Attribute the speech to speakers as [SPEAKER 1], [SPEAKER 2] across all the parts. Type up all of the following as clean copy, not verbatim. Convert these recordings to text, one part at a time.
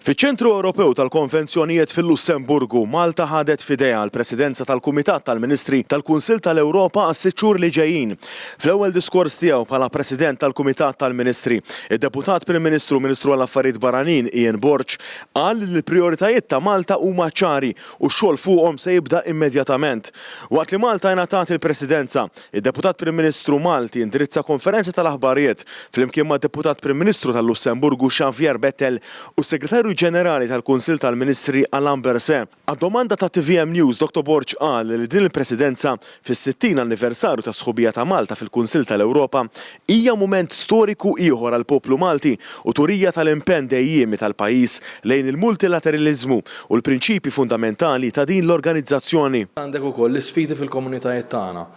[SPEAKER 1] Fiċ-Ċentru Ewropew tal-Konvenzjonijiet fil-Lussemburgu, Malta ħadet f'idejha l-Presidenza tal-Kumitat tal-Ministri tal-Kunsill tal-Ewropa għas-sitt xhur li ġejjin. Fl-ewwel diskors tiegħu bħala President tal-Kumitat tal-Ministri, id-Deputat Prim Ministru u Ministru għall-Affarijiet Barranin Ian Borg qal li l-prijoritajiet ta' Malta huma ċari u x-xogħol fuqhom se jibda immedjatament. Waqt li Malta ingħatat il-Presidenza, Id-Deputat Prim Ministru Malti indirizza konferenza tal-aħbarijiet flimkien mad-Deputat Prim Ministru tal-Lussemburgu Xavier Bettel u s-Segretarju Ġenerali tal-Kunsill tal-Ministri Alain Berset. Għad-domanda ta' tvm News, Dottor Borg qal li din il-Presidenza, fis-60 anniversarju tas-sħubija ta' Malta fil-Kunsill tal-Ewropa, hija mument storiku ieħor għall-poplu Malti u turija tal-impenn dejjiemi tal-pajjiż lejn il-multilateraliżmu u l-prinċipji fundamentali ta' din l-organizzazzjoni.
[SPEAKER 2] Għandek ukoll l-isfidi fil-komunitajiet tagħna,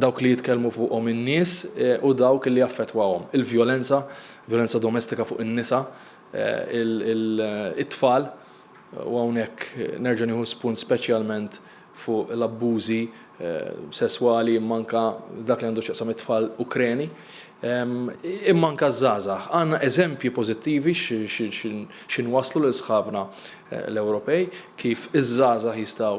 [SPEAKER 2] dawk li jitkellmu fuqhom in-nies u dawk li jaffettwahom, il-vjolenza, vjolenza domestika fuq in-nisa, it-tfal, u hawnhekk nerġa' nieħu spunt speċjalment fuq l-abbużi sesswali imma anke dak li għandu x'jaqsam it-tfal Ukreni, imma anke ż-żgħażagħ. Għandna eżempji pożittivi x'inwasslu lil sħabna l-Ewropej kif iż-żgħażagħ jistgħu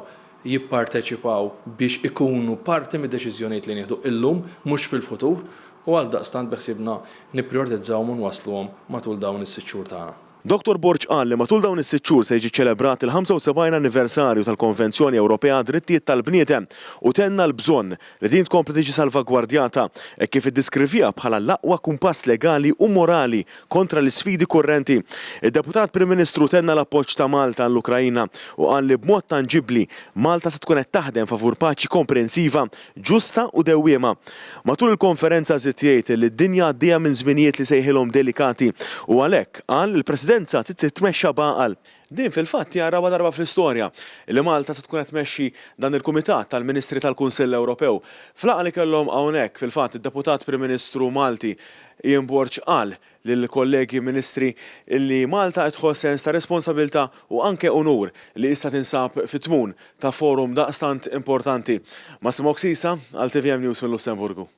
[SPEAKER 2] jipparteċipaw biex ikunu parti mid-deċiżjonijiet li nieħdu illum mhux fil-futur u għaldaqstant beħsiebna nipprioritizzawhom u nwassluhom matul dawn is-sitt xhur tagħna.
[SPEAKER 1] Dottor Borg qal li matul dawn is-sitt xhur se jiġi ċċelebrat il-75 anniversarju tal-Konvenzjoni Ewropea għad-Drittijiet tal-Bniedem u tenna l-bżonn li din tkompli tiġi salvagwardjata hekk kif iddiskrivieha bħala l-aqwa kumpass legali u morali kontra l-isfidi kurrenti. Id-Deputat Prim Ministru tenna l-appoġġ ta' Malta għall-Ukraina u qal li b'mod tanġibbli Malta se tkun qed taħdem favur paċi komprensiva ġusta u dewwiema. Matul il-konferenza żied jgħid li d-dinja għaddejja minn żminijiet li sejħilhom delikati u għalhekk, qal, il-Presidenza trid titmexxa b'għaqal. Din fil-fatt hija r-raba' darba fl-istorja li Malta se tkun qed tmexxi dan il-Kumitat tal-Ministri tal-Kunsill Ewropew. F'laqgħa li kellhom hawnhekk, fil-fatt, id-Deputat Prim Ministru Malti, Ian Borg qal lill-kollegi Ministri li Malta qed tħoss sens ta' responsabilità u anke unur li issa tinsab fit-tmun ta' forum daqstant importanti. Massimo Oxisa għal tvm News mil-Lussemburgu.